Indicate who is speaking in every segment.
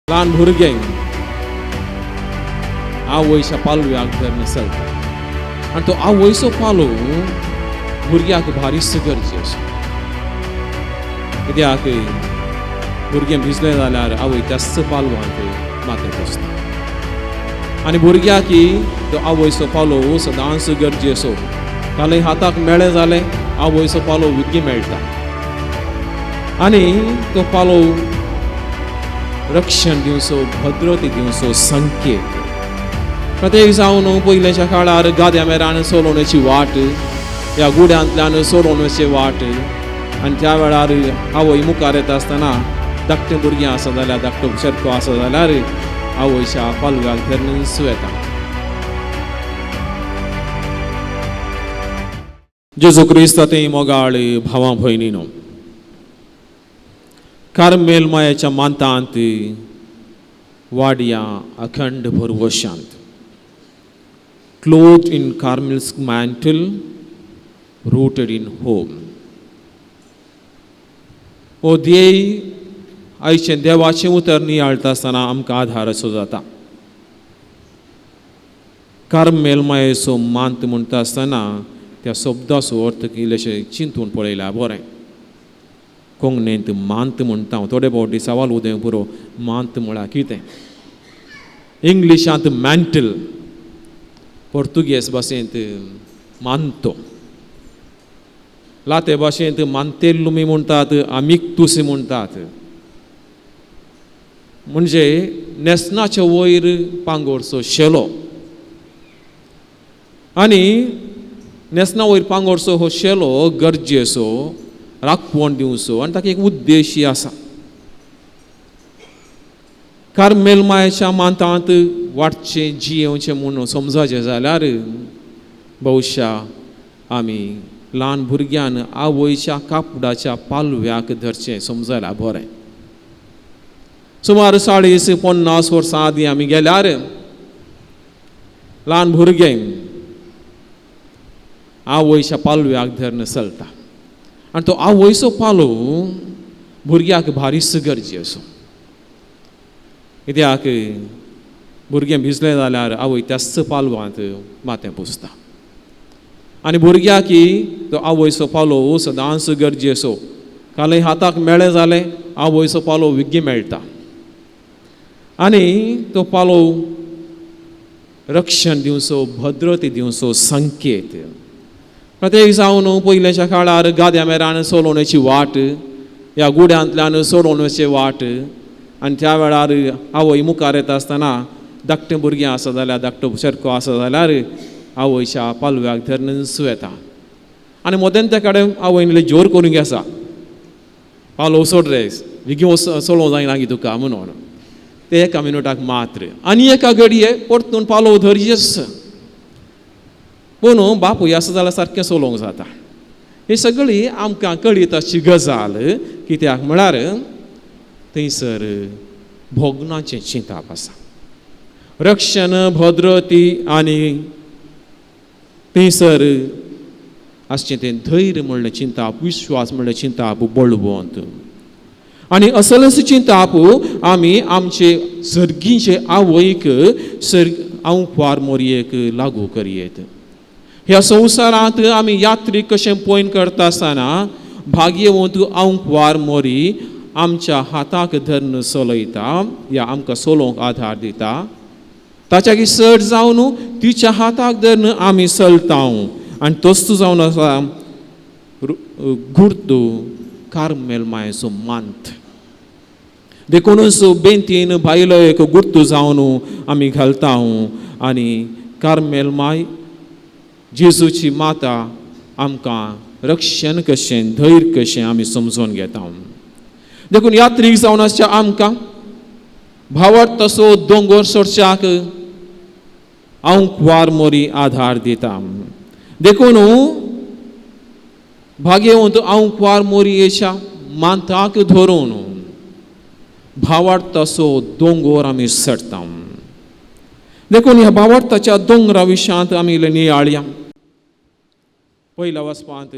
Speaker 1: ल्हान भुरगें आवयच्या पालव्याक धरून चलता आनी तो आवयचो पालव भुरग्याक भारीच गरजेचो. कित्याक भुरगें भिजलें जाल्यार आवय त्याच पालवांत माथें पुसता आनी भुरग्याक तो आवयचो पालव सदांच गरजेचो. कालय हाताक मेळ्ळें जालें आवयचो पालव विग्गी मेळटा आनी तो पालव रक्षण दिवचो, भद्रते दिवचो संकेत. प्रत्येक जावन पयल्याच्या काळार गाद्या मेरान चलोवण्याची वाट, ह्या गुड्यांतल्यान चलोवण्याची वाट आनी त्या वेळार आवय मुखार येता आसतना धाकटें भुरगें आसा जाल्यार, धाकटो चेडको आसा जाल्यार आवयच्या पालव्याक धरून येता. जेजू क्रिस्ता ते मोगाळ भावां भयणीनो, कार्मेल मायाच्या मांतांत वाडया अखंड भरवशांत, clothed in Carmel's mantle, rooted in home. हो ध्येय आयचें देवाचें उतर नियाळटा आसतना आमकां आधार असो जाता. कार्मेल मायेचो मांत म्हणटा आसतना त्या शब्दाचो अर्थ इल्लेशें चिंतून पळयल्यार बरें. कोंकणींत मांत म्हणटा हांव, थोडे फावटी सवाल उदय पुरो मांत म्हळ्यार कितें. इंग्लिशांत मॅन्टल, पोर्तुगेज भाशेंत मानतो, लाते भाशेंत मानतेल्लुमी म्हणटात, आमिक्तुसी म्हणटात. म्हणजे न्हेसणाचे वयर पांगोरचो शेलो आनी न्हेसणा वयर पांगोरचो हो शेलो गरजेचो, राखवण दिवचो आनी ताका एक उद्देशी आसा. कार्मेल मायेच्या मांतांत वाडचें जियेवचें म्हूण समजाचें जाल्यार बहुशा आमी ल्हान भुरग्यान आवयच्या कापडाच्या पालव्याक धरचें समजायल्यार बरें. सुमार 40-50 वर्सां आदीं आमी गेल्यार ल्हान भुरगें आवयच्या पालव्याक धरून चलता आनी तो आवयचो पालव भुरग्याक भारीच गरजेचो. कित्याक भुरगें भिजलें जाल्यार आवय त्याच पालवांत माथें पुसता आनी भुरग्याक तो आवयचो पालव सदांच गरजेचो. कालय हाताक मेळ्ळें जालें आवयचो पालव विग्गी मेळटा आनी तो पालव रक्षण दिवचो, भद्रते दिवचो संकेत. प्रत्येक जावन पयल्याच्या काळार गाद्या मेरान चलोवण्याची वाट, ह्या गुड्यांतल्यान चलोवण्याची वाट आनी त्या वेळार आवय मुखार येता आसतना धाकटें भुरगें आसा जाल्यार, धाकटो चेडको आसा जाल्यार आवयच्या पालव्याक धरून येता आनी मोदेन त्या कडेन आवयन जोर करूंक आसा, पालव सोड रे, विगी चलोवंक जायना गी तुका म्हणून. ते एका मिनुटाक मात्र आनी एका घडये परतून पालव धरयेच पूण बापूय आसा जाल्यार सारकें चलोवंक जाता. ही सगळी आमकां कळीत अशी गजाल. कित्याक म्हळ्यार थंयसर भोगणाचें चिंताप आसा, रक्षण, भद्रती आनी थंयसर आसचें तें धैर्य म्हणलें चिंताप, विश्वास म्हणलें चिंताप, बळवंत. आनी असलच चिंताप आमी आमचे सर्गीचे आवयक आंवपार मोरयेक लागू करयेत. ह्या संवसारांत आमी यात्रीक कशें पयन करता आसतना भाग्यवंत आंवपार मोरी आमच्या हाताक धरून चलयता या आमकां चलोवंक आधार दिता. ताच्या चड जावन तिच्या हाताक धरून आमी चलता आनी तोच जावन आसा गुर्दू कार्मेल मायेचो मांत. देखूनच बेंतीन भायलो एक गुर्तू जावन आमी घालता आनी कार्मेल माय जेजूची माता आमकां रक्षण कशें, धैर्य कशें आमी समजून घेता. देखून यात्रीक जावन आसच्या आमकां भावार्थ तसो दोंगर सोडच्याक आंवकुवार मोरी आधार दिता. देखून भाग्यवंत आंवकुवार मोरयेच्या मांताक धरून भावार्थ तसो दोंगर आमी चडटा. देखून ह्या भावार्थाच्या दोंगरा विशयांत आमी नियाळया. पयल्या वचपांत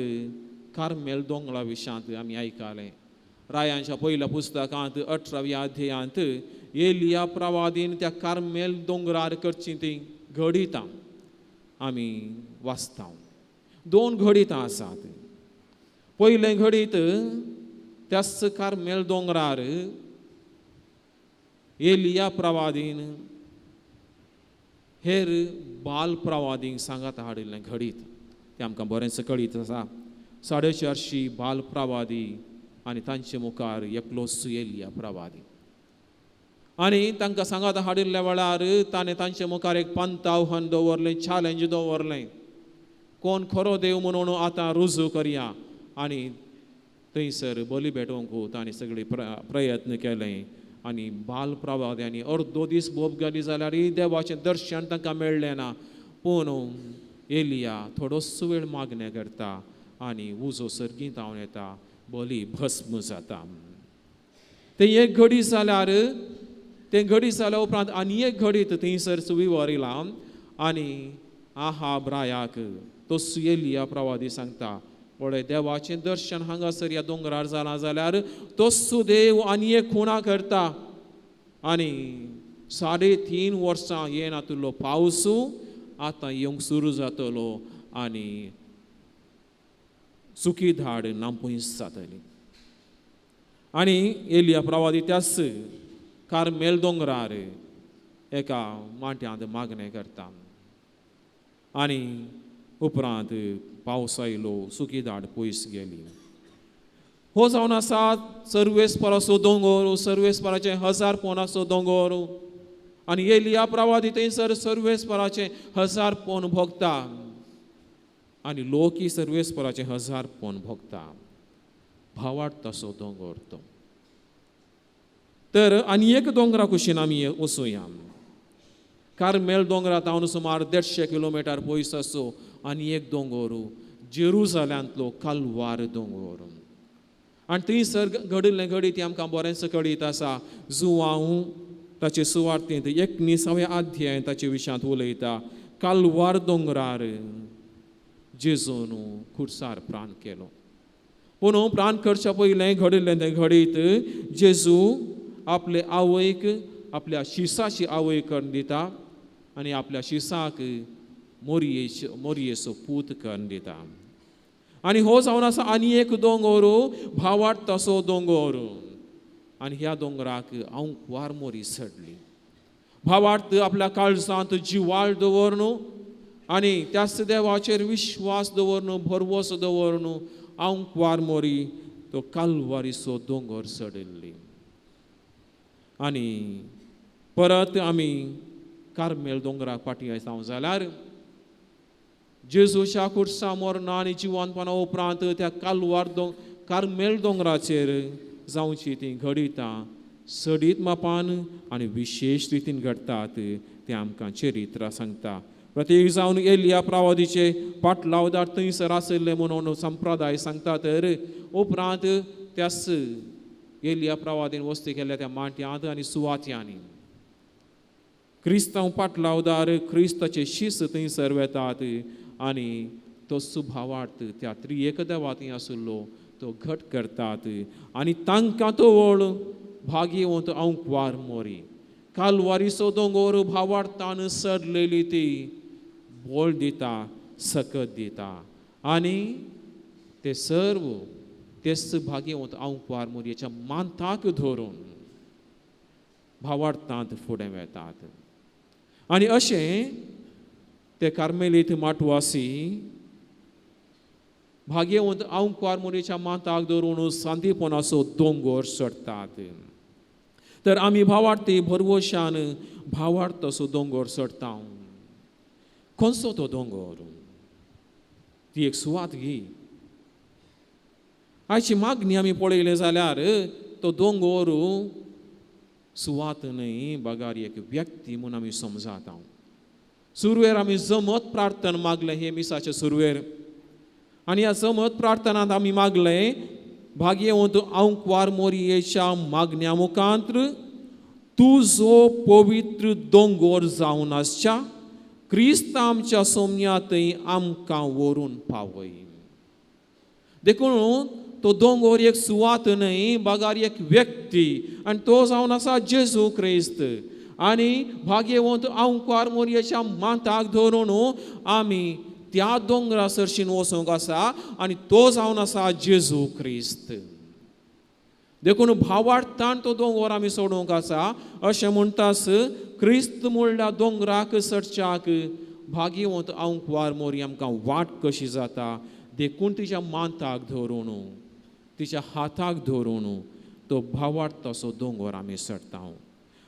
Speaker 1: कार्मेल दोंगरा विशयांत आमी आयकलें, रायांच्या पयल्या पुस्तकांत 18व्या अध्यायांत एलिया प्रवादीन त्या कार्मेल दोंगरार करची ती घडितां आमी वाचता. दोन घडितां आसात. पयलें घडीत त्याच कार्मेल दोंगरार एलिया प्रवादीन हेर बाल प्रवादींक सांगात हाडिल्लें घडीत तें आमकां बरेंच कळीत आसा. 450 बाल प्रवादी आनी तांचे मुखार एकलोच एलिया प्रवादी आनी तांकां सांगात हाडिल्ल्या वेळार ताणें तांचे मुखार एक पंतावहन दवरलें, चॅलेंज दवरलें, कोण खरो देव म्हणून आतां रुजू करया. आनी थंयसर बली भेटोवंक ताणें सगळे प्रयत्न केले आनी बाल प्रवाद्यांनी अर्दो दीस बोब गेली जाल्यार देवाचें दर्शन तांकां मेळ्ळें ना. पूण एलिया थोडोसो वेळ मागणें करता आनी उजो सर्गींत हांव येता, बली भस्म जाता. तें एक घडी जाल्यार तें घडी जाल्या उपरांत आनी एक घडीत थंयसर सुविवर येयला आनी आहाब रायाक तो एलिया प्रवादी सांगता, पळय देवाचें दर्शन हांगासर ह्या दोंगरार जालां जाल्यार तोच देव आनी एक खुणा करता आनी 3.5 वर्सां येनातलो पावस आतां येवंक सुरू जातलो आनी सुकी धाड नांपयस जातली. आनी एलिया प्रवादी त्याच कार्मेल दोंगरार एका माट्यांत मागणें करता आनी उपरांत पावस आयलो, सुकी धाड पयस गेली. हो जावन आसा सर्वेस्पराचो दोंगोर, सर्वेस्पराचें 1000 पोनाचो दोंगोर आनी एलिया प्रवादी थंयसर सर्वेस्पराचें 1000 पोन भोगता आनी लोकी सर्वेस्पराचें 1000 पोन भोगता. भावार्थ तसो दोंगोर तो. तर आनी एक दोंगरा कुशीन आमी वचुया. कार्मेल दोंगरा तावन सुमार 150 किलोमिटर पयस आसो आनी एक दोंगोर जेरुजाल्यांतलो कालवार दोंगोर. आनी थंयसर घडिल्लें घडीत ती आमकां बरेंच कळीत आसा. जुवांव ताचे सुवार्थींत 19व्या अध्याय ताचे विशयांत उलयता. कालवार दोंगरार जेजून खुर्सार प्राण केलो. पूण प्राण करच्या पयलें घडिल्लें तें घडीत जेजू आपले आवयक आपल्या शिसाची आवय करून दिता आनी आपल्या शिसाक मोरयेचो पूत करून दिता. आनी हो जावन आसा आनी एक दोंगोर, भावार्थ तसो दोंगोर. आनी ह्या दोंगराक आंकवार मोरी चडली. भावार्थ आपल्या काळजांत जिवाळ दवरनु आनी त्याच देवाचेर विश्वास दवरनु, भरवंसो दवरनु आंकवार मोरी तो कालवारीचो दोंगोर चडिल्ली. आनी परत आमी कार्मेल दोंगराक फाटीं येता जाल्यार जेजूच्या खुर्सा मरणा आनी जिवनपणा उपरांत त्या कालवार कार्मेल दोंगराचेर जावची ती घडितां सडीत मापान आनी विशेश रितीन घडटात तें आमकां चरित्र सांगता. प्रत्येक जावन एलिया प्रवादीचे पाटलावदार थंयसर आशिल्ले म्हणून संप्रदाय सांगता. तर उपरांत त्याच एलिया प्रवादीन वस्ती केल्ल्या त्या माट्यांत आनी सुवात्यांनी क्रिस्तांव पाटलावदार क्रिस्ताचे शिस्त थंयसर वेतात आनी तो सुभावार्थ त्या त्रिएक देवा थंय आशिल्लो तो घट करतात आनी तांकां तो वळ भागेवंत आंकवार मोरी कालवारीचो दोंगोर भावार्थान सरलेली ती बोळ दिता, सकत दिता आनी ते सर्व तेच भागेवंत आंकवार मोरयेच्या मांताक धरून भावार्थांत फुडें वेतात. आनी अशें ते कार्मेलीत माटवासी भागेवंत आंकवार मोरयेच्या मांताक धरून सांदीपणाचो दोंगोर चडटात. तर आमी भावार्थी भरवशान भावार्थ असो दोंगोर चडटा. खंयचो तो दोंगोर? ती एक सुवात घी. आयची मागणी आमी पळयलें जाल्यार तो दोंगोर सुवात न्हय, बगार एक व्यक्ती म्हूण आमी समजाता. सुरवेर आमी जमत प्रार्थना मागलें हे मिसाचे सुरवेर आनी ह्या जमत प्रार्थनांत आमी मागलें भागेवंत आंकवार मोरयेच्या मागण्या मुखांत्र तुजो पवित्र दोंगोर जावन आसच्या क्रिस्त आमच्या सोम्या थंय आमकां व्हरून पावय. देखून तो दोंगोर एक सुवात न्हय बगार एक व्यक्ती आनी तो जावन आसा जेजू क्रिस्त. आनी भाग्यवंत आंकवार मोरयेच्या मांताक धरून आमी त्या दोंगरा सरशीन वचूंक आसा आनी तो जावन आसा जेजू क्रिस्त. देखून भावार्थान तो दोंगर आमी सोडूंक आसा. अशें म्हणटास क्रिस्त म्हणल्यार दोंगराक चडच्याक भाग्यवंत आंकवार मोरी आमकां वाट कशी जाता. देखून तिच्या मांताक धरून तिच्या हाताक धरून तो भावार्थाचो दोंगर आमी चडटा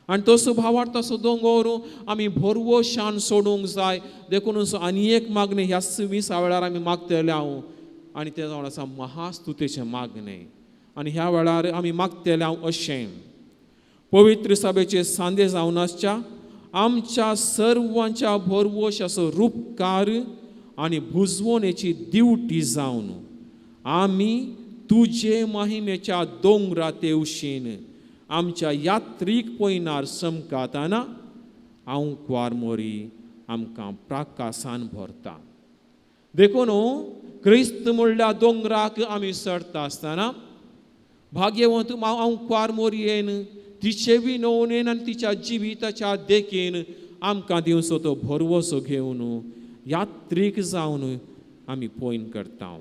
Speaker 1: आनी तसो भावार्थाचो दोंगर आमी भरवशान सोडूंक जाय. देखून आनी एक मागणें ह्या मिसा वेळार आमी मागतले हांव आनी तें जावन आसा महास्तुतेचें मागणें. आनी ह्या वेळार आमी मागतले हांव अशें पवित्र सभेचे सांदे जावन आसच्या आमच्या सर्वांच्या भरवशाचो रुपकार आनी भुजवणेची दिवटी जावन आमी तुजे महिमेच्या दोंगरा तेवशीन आमच्या यात्रीक पयनार समकाताना आंकवार मोरी आमकां प्राकासान भरता. देखून क्रिस्त म्हणल्यार दोंगराक आमी चडटा आसतना भाग्यवंत आंकवार मोरयेन तिचे विनवणेन आनी तिच्या जिविताच्या देखीन आमकां दिवचो तो भरवसो घेवन यात्रीक जावन आमी पयन करता.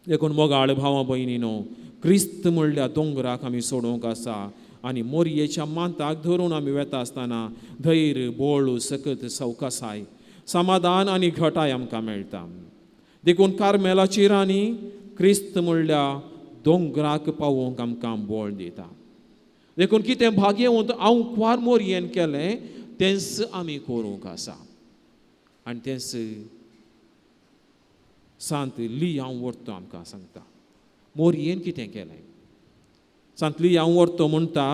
Speaker 1: देखून मोगाळ भावा भयणीनो क्रिस्त म्हणल्यार दोंगराक आमी सोडोवंक आसा आनी मोरयेच्या मांताक धरून आमी वेता आसतना धैर्य बोळ सकत सवकासाय समाधान आनी घटाय आमकां मेळटा. देखून कार्मेलाची राणी क्रिस्त म्हणल्यार दोंगराक पावोवंक आमकां बोळ दिता. देखून कितें भाग्यवंत आंकवार मोरयेन केलें तेंच आमी करूंक आसा आनी तेंच सांत लियांव वर्तो आमकां सांगता. मोरयेन कितें केलें? सांत लियांव वर्तो म्हणटा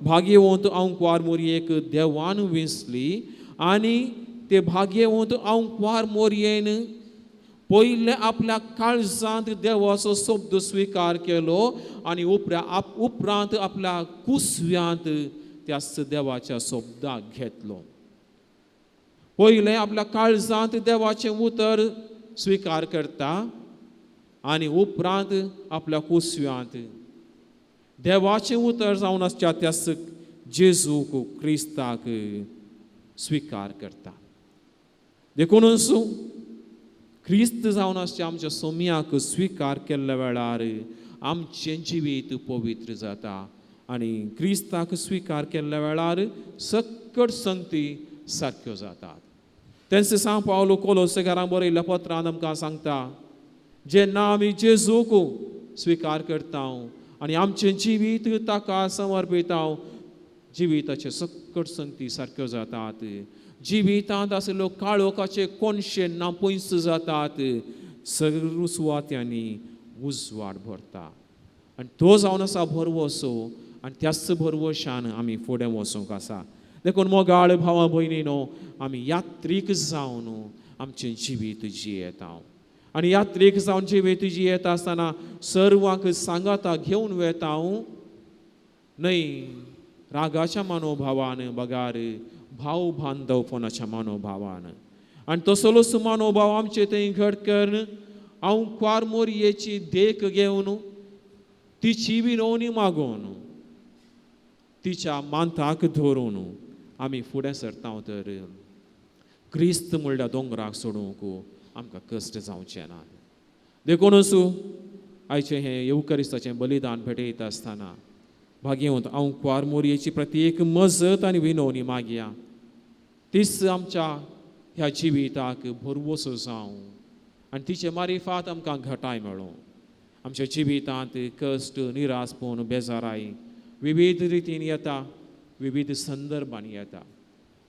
Speaker 1: भाग्यवंत आंकवार मोरयेक देवान विंचली आनी ते भाग्यवंत आंकवार मोरयेन पयलें आपल्या काळजांत देवाचो शब्द स्विकार केलो आनी उपरांत आपल्या कुसव्यांत त्याच देवाच्या शब्दाक घेतलो. पयलें आपल्या काळजांत देवाचें उतर स्विकार करता आनी उपरांत आपल्या कुसव्यांत देवाचें उतर जावन आसच्या त्याच जेजूक क्रिस्ताक स्विकार करता. देखूनच क्रिस्त जावन आसच्या आमच्या सोम्याक स्विकार केल्ल्या वेळार आमचें जिवीत पवित्र जाता आनी क्रिस्ताक स्विकार केल्ल्या वेळार सकट संगती सारक्यो जातात. तेंच सांव पावलो कोलोसेकारां बरयल्ल्या पत्रान आमकां सांगता जेन्ना आमी जेजूक स्विकार करता आनी आमचें जिवीत ताका समर्पिता जिविताचे सकट संगती सारक्यो जातात. जिवितांत आशिल्लो काळोखाचे कोनशे ना पयस जातात. सगळ्या सुवात्यांनी उजवाड भरता आनी तो जावन आसा भरवसो आनी त्याच भरवशान आमी फुडें वचूंक आसा. देखून मोगाळ भावा भयणीनो आमी यात्रीक जावन आमचें जिवीत जियेता आनी यात्रीक जावन जिवीत जियेता आसतना सर्वांक सांगाता घेवन वेता न्हय रागाच्या मनोभावान बगार भाव बांदवपणाच्या मनोभावान आनी तसलोच मनोभाव आमचे थंय घट करून आंकवार मोरयेची देख घेवन तिची विनवणी मागोवन तिच्या मांताक धरून आमी फुडें सरता तर क्रिस्त म्हणल्यार दोंगराक सोडूंक आमकां कश्ट जावचें ना. देखूनच आयचें हें येवकरिस्ताचें बलिदान भेटयता आसतना भाग्यवंत आंकवार मोरयेची प्रत्येक मजत आनी विनवणी मागया तीच आमच्या ह्या जिविताक भरवसो जावं आनी तिचे मारिफात आमकां घटाय मेळूं. आमच्या जिवितांत कश्ट निरासपण बेजाराय विविध रितीन येता विविध संदर्भांनी येता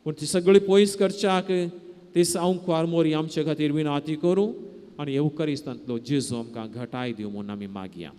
Speaker 1: पूण ती सगळी पयस करच्याक तीच आंकवार मोरी आमचे खातीर विनाती करूं आनी येवकरिस्तांतलो जेजू आमकां घटाय दिवं म्हूण आमी मागया.